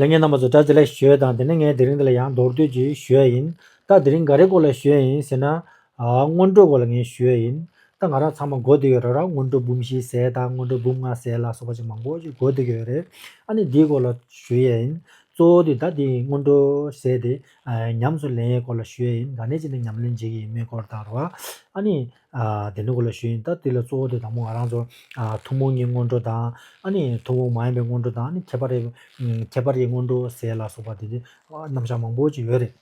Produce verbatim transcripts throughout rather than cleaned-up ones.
ད་ངས་རྣམ་པ་ཚོ་བཀྲ་ཤིས་བདེ་ལེགས་ཞུ་ཡས་དང་། དེ་ནས་ངས་དེ་རིང་འདི་ལ་ཡང་མདོར་བསྡུས་ཅིག་ཞུ་ཡས་ཡིན། ད་དེ་རིང་ག་རེ་སྐོར་ལ་ཞུ་ཡས་ཡིན་ཟེར་ན། ཨ། སྔོན་འགྲོའི་སྐོར་ལ་ངས་ཞུ་ཡས་ཡིན། ད་ང་རང་ཚང་མ་གོ་བསྡད་ཡོད་རེད་ར། སྔོན་འགྲོ་འབུམ་བཞི་ཟེར་དང་། སྔོན་འགྲོ་འབུམ་ལྔ་ཟེར་ལ་སོགས་པ་ཅིག་མང་པོ་ཅིག་གོ་བསྡད་ཀྱི་ཡོད་རེད། ཨ་ནི་འདིའི་སྐོར་ལ་ཞུ་ཡས་ཡིན། གཙོ་བོ་དེ་ད་དེ་སྔོན་འགྲོ་ཟེར་དེ། ཨ། ཉམས་སུ་ལེན་ཡས་སྐོར་ལ་ཞུ་ཡས་ཡིན། ག་ནས་བྱས་ནས་ཉམས་ལེན་བྱེད་ཀྱི་ཡིན་མིན་སྐོར་དང་རེད་བ། ཨ་ནི། ཨ། དེ་འདྲ་སྐོར་ལ་ཞུ་ཡས་ཡིན། ད་དེ་ལ་གཙོ་བོ་དེ་དང་པོ་ང་རང་ཚོ། ཨ། ཐུན་མོང་གི་སྔོན་འགྲོ་དང་། ཨ་ནི་ཐུན་མོང་མ་ཡིན་པའི་སྔོན་འགྲོ་དང་། ཨ་ནི་ཁྱད་པར་ཡི། ཨ། ཁྱད་པར་ཡི་སྔོན་འགྲོ་ཟེར་ལ་སོགས་པ་དེ་དེ། ཨ། རྣམ་གཞག་མང་པོ་ཅིག་ཡོད་རེད།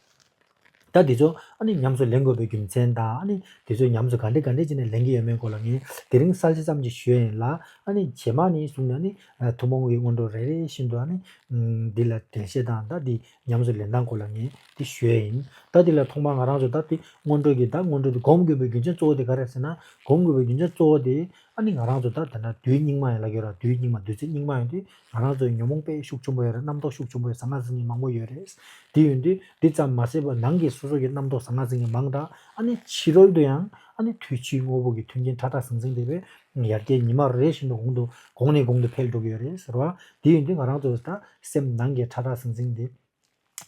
ད་དེ་ཚོ་ཨ་ནི་ཉམས་སུ་ལེན་དགོས་པའི་རྒྱུ་མཚན་དང་། ཨ་ནི་དེ་ཚོ་ཉམས་སུ་ག་འདྲ་ག་འདྲ་བྱས་ནས་ལེན་གྱི་ཡོད་མེད་སྐོར་ལ་ངས་དེ་རིང་གསལ་བཤད་ཙམ་ཅིག་ཞུ་ཡས་ཡིན་ལ། ཨ་ནི་རྗེས་མ་ནས་བཟུང་ནས་ཨ་ནི། ཨ། ཐུན་མོང་གི་སྔོན་འགྲོ་རེ་རེ་བཞིན་དུ། ཨ་ནི། ཨམ། འདི་ལ་འགྲེལ་བཤད་དང་། ད་འདི་ཉམས་སུ་ལེན་སྟངས་སྐོར་ལ་ངས་འདི་ཞུ་ཡས་ཡིན། ད་འདི་ལ་ཐོག་མར་ང་རང་ཚོ་ད་འདི་སྔོན་འགྲོ་གི། ད་སྔོན་འགྲོ་འདི་སྒོམ་དགོས་པའི་རྒྱུ་མཚན་གཙོ་བོ་དེ་ག་རེ་ཟེར་ན། སྒོམ་དགོས་པའི་རྒྱུ་མཚན་གཙོ་བོ་དེ། ཨ་ནི་ང་རང་ཚོ་ད་ད་ལྟ་དུས་སྙིགས་མ་ཡིན་ལབ་ཀྱི་ཡོད་ར། དུས་སྙིགས་མ། དུས་ཚོད་སྙིགས་མ་ཡིན་དུས། ང་རང་ཚོའི་ཉོན་མོངས་དཔེ་ཤུགས་ཆེན་པོ་ཡོད་རེད། རྣམ་རྟོག་ཤུགས་ཆེན་པོ་ཡོད། ཟང་ངེ་ཟིང་ངེ་མང་པོ་ཡོད་རེད། དེ་ཡིན་དུས་འདི་ཙམ་མ་ཟད་པར་ནང་གི་སོ་སོ་གི་རྣམ་རྟོག་ཟང་ངེ་ཟིང་ངེ་མང་དྲགས། ཨ་ནི་ཕྱི་རོལ་དུ་ཡང་ཨ་ནི་དུས་ཕྱིས་དངོས་པོ་གི་མཐུན་རྐྱེན་ཕྲ་ཕྲ་ཟིང་ཟིང་དེ་བས་ཡར་རྒྱས་ཉི་མ་རེ་བཞིན་དུ་གོང་དུ། གོང་ནས་གོང་དུ་འཕེལ་འགྲོ་གི་ཡོད་རེད་ཟེར་བ། དེ་ཡིན་དུས་ང་རང་ཚོ་ད་སེམས་ནང་གི་ཕྲ་ཕྲ་ཟིང་ཟིང་དེ།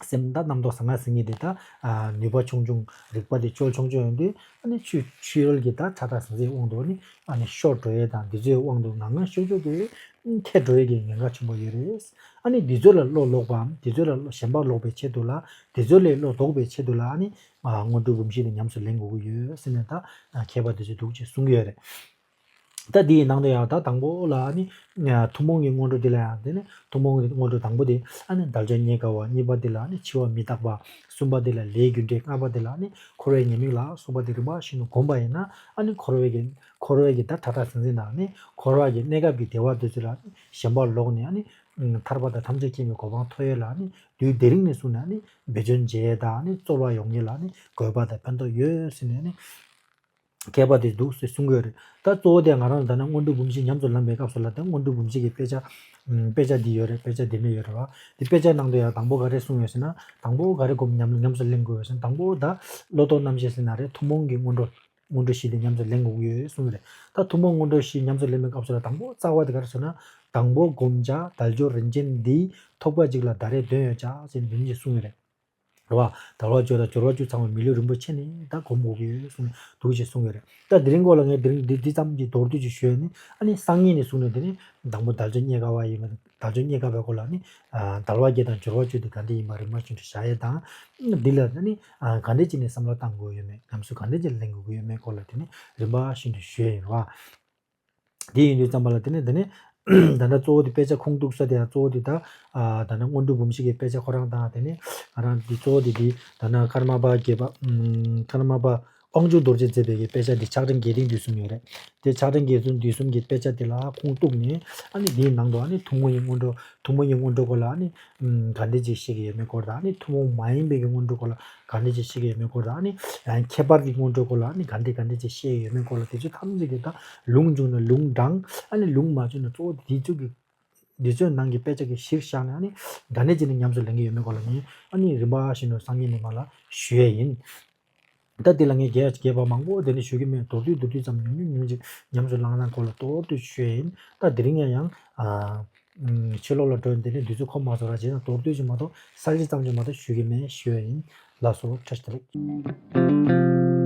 སེམས་ད་རྣམ་རྟོག་ཟང་ངེ་ཟིང་ངེ་དེ་ད། ཨ། ནུས་པ་ཆུང་ཆུང་། རིག་པ་དེ་ཅོལ་ཆུང་ཆུང་ཡོང་དུས། ཨ་ནི་ཕྱི། ཕྱི་རོལ་གྱི་ད་ཕྲ་ཕྲ་ཟིང་ཟིང་དབང་དུ་ཨ་ནི། ཨ་ནི་ཤོར་འགྲོ་ཡས་དང་། འདི་ཚོའི་དབང་དུ་ངང་ངང་ཤུགས་ཆུང་དུ་འཐེན་འགྲོ་ཡས་ཀྱི་ཉེན་ཁ་ཆེན་པོ་ཡོད་རེད། ཨ་ནི་འདི་ཚོ་ལ་བློ་ལོག་པའམ། འདི་ཚོ་ལ་བློ། ཞེན་པ་ལོག་པའི་ཆེད་དུ་ལ། འདི་ཚོ་ལས་བློ་ལྡོག་པའི་ཆེད་དུ་ལ། ཨ་ནི། ཨ། སྔོན་འགྲོ་འབུམ་བཞི་དེ་ཉམས་སུ་ལེན་དགོས་ཀྱི་ཡོད་ཟེར་ནས་ད། ཨ། མཁས་པ་དེ་ཚོས་འདུག་ཅེས་གསུང་གི་ཡོད་རེད། ད་འདིའི་ནང་དུ་ཡང་ད་དང་པོ་ལ་ཨ་ནི། ཨ། ཐུན་མོང་གི་སྔོན་འགྲོ་འདི་ལ་ཡང་། དེ་ནི་ཐུན་མོང་གི་སྔོན་འགྲོ་དང་པོ་དེ་ཨ་ནི་དལ་འབྱོར་རྙེད་དཀའ་བ། གཉིས་པ་འདི་ལ་ཨ་ནི་འཆི་བ་མི་རྟག་པ། གསུམ་པ་འདི་ལ་ལས་རྒྱུ་འབྲས། ལྔ་པ་འདི་ལ་ཨ་ནི་འཁོར་བའི་ཉེས་དམིགས་ལ་སོགས་པ་དེ་རིམ་པ་བཞིན་དུ་བསྒོམས་པ་ཡིན་ན། ཨ་ནི་འཁོར་བའི་གི། འཁོར་བའི་གི་ད་ཕྲ་ཕྲ་ཟིང་ཟིང་དང་། ཨ་ནི་འཁོར་བ་གི་གནས་སྐབས་ཀྱི་བདེ་བ་དེ་ཚོ་ལ་ཨ་ནི་ཞེན་པ་ལོག་ནས། ཨ་ནི་ཐར་པ་དང་ཐམས་ཅད་མཁྱེན་པའི་གོ་འཕང་ཐོབ་ཡས་ལ། ཨ་ནི་དུས་དེ་རིང་ནས་བཟུང་ནས་ཨ་ནི་འབད་བརྩོན་བྱེད་ཡས་དང་། ཨ་ནི་རྩོལ་བ་ཡོང་ཡས་ལ་ཨ་ནི་དགོས་པ་དང་ཕན་ཐོགས་ཡོད་ཟེར་ནས། ཨ་ནི། མཁས་པ་དེ་འདུག་ཟེར་གསུང་གི་ཡོད་རེད། ད་གཙོ་བོ་དེ་ང་རང་ད་ནི་སྔོན་འགྲོ་འབུམ་བཞི་ཉམས་སུ་ལེན་པའི་སྐབས་སུ་ལ། ད་སྔོན་འགྲོ་འབུམ་བཞི་གི་དཔེ་ཆ། ཨམ། དཔེ་ཆ་འདི་ཡོད་རེད། དཔེ་ཆ་འདི་ནས་ཡོད་རེད་བ། འདི་དཔེ་ཆ་ནང་དུ་ཡང་དང་པོ་ག་རེ་གསུངས་ཡོད་ཟེར་ན། དང་པོ་ག་རེ་སྒོམ། ཉམས། ཉམས་སུ་ལེན་དགོས་ཡོད་ཟེར་ན། དང་པོ་ད་བློ་ལྡོག་རྣམ་བཞི་ཟེར་ན་རེད། ཐུན་མོང་གི་སྔོན་འགྲོ། སྔོན་འགྲོ་བཞི་དེ་ཉམས་སུ་ལེན་དགོས་ཀྱི་ཡོད་གསུངས་རེད། ད་ཐུན་མོང་སྔོན་འགྲོ་བཞི་ཉམས་སུ་ལེན་པའི་སྐབས་སུ་ལ་དང་པོ་རྩ་བ་དེ་ག་རེ་ཟེར་ན། དང་པོ་བསྒོམ་བྱ་དལ་འབྱོར་རིན་ཆེན་འདི། ཐོབ་པ་ཅིག་ལ་ད་རེས་དོན་ཡོད་བྱ་ཟེར་འདི་འདྲ་གསུངས་ཡོད་རེད། རེད་བ། དལ་བ་བཅུ་དང་འབྱོར་བ་བཅུ་ཚང་བའི་མི་ལུས་རིན་པོ་ཆེ་ནི་ད་སྒོམ་དགོས་ཀྱི་ཡོད་གསུངས། འདུག་ཅེས་གསུངས་ཡོད་རེད། ད་དེ་རིང་སྐོར་ལ་ངས་དེ་རིང་འདི། འདི་ཙམ་གྱིས་མདོར་བསྡུས་ཅིག་ཞུས་ནི། ཨ་ནི་སང་ཉིན་ནས་བཟུང་ནས་དེ་ནི་དང་པོ་དལ་འབྱོར་རྙེད་དཀའ་བ་ཡིན་པ། དལ་འབྱོར་རྙེད་དཀའ་བའི་སྐོར་ལ་ནི། ཨ། དལ་བ་བརྒྱད་དང་འབྱོར་བ་བཅུ་དེ་ག་འདྲ་ཡིན་པ་རིམ་པ་བཞིན་དུ་བཞག་ཡས་དང་། འདི་ལ་ནི། ཨ། ག་འདྲ་བྱས་ནས་བསམ་བློ་བཏང་དགོས་ཡོད་མེད། ཉམས་སུ་ག་འདྲ་བྱས་ནས་ལེན་དགོས་ཀྱི་ཡོད་མེད་སྐོར་ལ་དེ་ནི་རིམ་པ་བཞིན་དུ་ཞུས་ཡིན་རེད་བ། དེ་ཡིན་དུས་ཙམ་པ་ལ་དེ་ནི། དེ་ནི་ད་ལྟ་གཙོ་བོ་དེ་དཔེ་ཆ་ཁུངས་གཏུགས་ས་དེ་ཡང་གཙོ་བོ་དེ་ད། ཨ། ད་ནི་སྔོན་འགྲོ་འབུམ་བཞི་གི་དཔེ་ཆ་ཁོ་རང་དང་། དེ་ནི་ང་རང་འདི་གཙོ་བོ་དེ་འདི་ད་ནི་ཀརྨ་པ་དགྱེས་པ། ཨམ། ཀརྨ་པ་དབང་ཕྱུག་རྡོ་རྗེས་མཛད་པའི་གི་དཔེ་ཆ་འདི་ཕྱག་ཕྲེང་དགེ་ལྡན་བསྡུས་གསུམ་ཡོད་རེད། དེ་ཕྱག་ཕྲེང་དགེ་ལྡན་བསྡུས་གསུམ་གྱི་དཔེ་ཆ་དེ་ལ་ཁུངས་གཏུགས་ནས། ཨ་ནི་དེའི་ནང་དུ་ཨ་ནི་ཐུན་མོང་གི་སྔོན་འགྲོ། ཐུན་མོང་གི་སྔོན་འགྲོ་སྐོར་ལ་ཨ་ནི། ཨམ། ག་འདྲ་ཅིག་བཤད་ཀྱི་ཡོད་མེད་སྐོར་དང་། ཨ་ནི་ཐུན་མོང་མ་ཡིན་པའི་གི་སྔོན་འགྲོ་སྐོར་ལ་ག་འདྲ་ཅིག་བཤད་ཀྱི་ཡོད་མེད་སྐོར་དང་། ཨ་ནི་ཡང་ཁྱད་པར་གྱི་སྔོན་འགྲོ་སྐོར་ལ་ཨ་ནི་ག་འདྲ་ག་འདྲ་ཅིག་བཤད་ཀྱི་ཡོད་མེད་སྐོར་ལ། དེ་ཚོ་ཐམས་ཅད་ཀྱི་ད་ལུང་བྱུང་ན་ལུང་དྲངས། ཨ་ནི་ལུང་མ་བྱུང་ན་གཙོ་བོ་དེ་ཚོ་གི། འདི་ཚོའི་ནང་གི་དཔེ་ཆ་གི་གཞིར་བཞག་ནས། ཨ་ནི་ག་འདྲ་བྱས་ནས་ཉམས་སུ་ལེན་གྱི་ཡོད་མེད་སྐོར་ལ་ངས་ཨ་ནི་རིམ་པ་བཞིན་དུ་སང་ཉིན་ནས་མར་ལ་ཞུ་ཡས་ཡིན། ད་འདི་ལ་ངས་རྒྱས་རྒྱས་པ་མང་པོ་དེ་འདྲ་ཞུ་གི་མེད། མདོར་བསྡུས་མདོར་བསྡུས་ཙམ། ཉུང་ཉུང་ཉུང་ཅིག་ཉམས་སུ་བླངས་སྟངས་སྐོར་ལ་མདོར་བསྡུས་ཞུ་ཡས་ཡིན། ད་དེ་རིང་ཡང་ཡང་། ཨ། ཨམ། ཕྱི་ལོགས་ལ་འགྲོ་ཡས་འདི་ནས་དུས་ཚོད་ཁོམ་མ་སོང་ར། བྱས་ན་མདོར་བསྡུས་ཅིག་མ་གཏོགས་གསལ་བཤད་ཙམ་ཅིག་མ་གཏོགས་ཞུ་གི་མེད་ཞུ་ཡས་ཡིན། ལགས་སོ། བཀྲ་ཤིས་བདེ་ལེགས།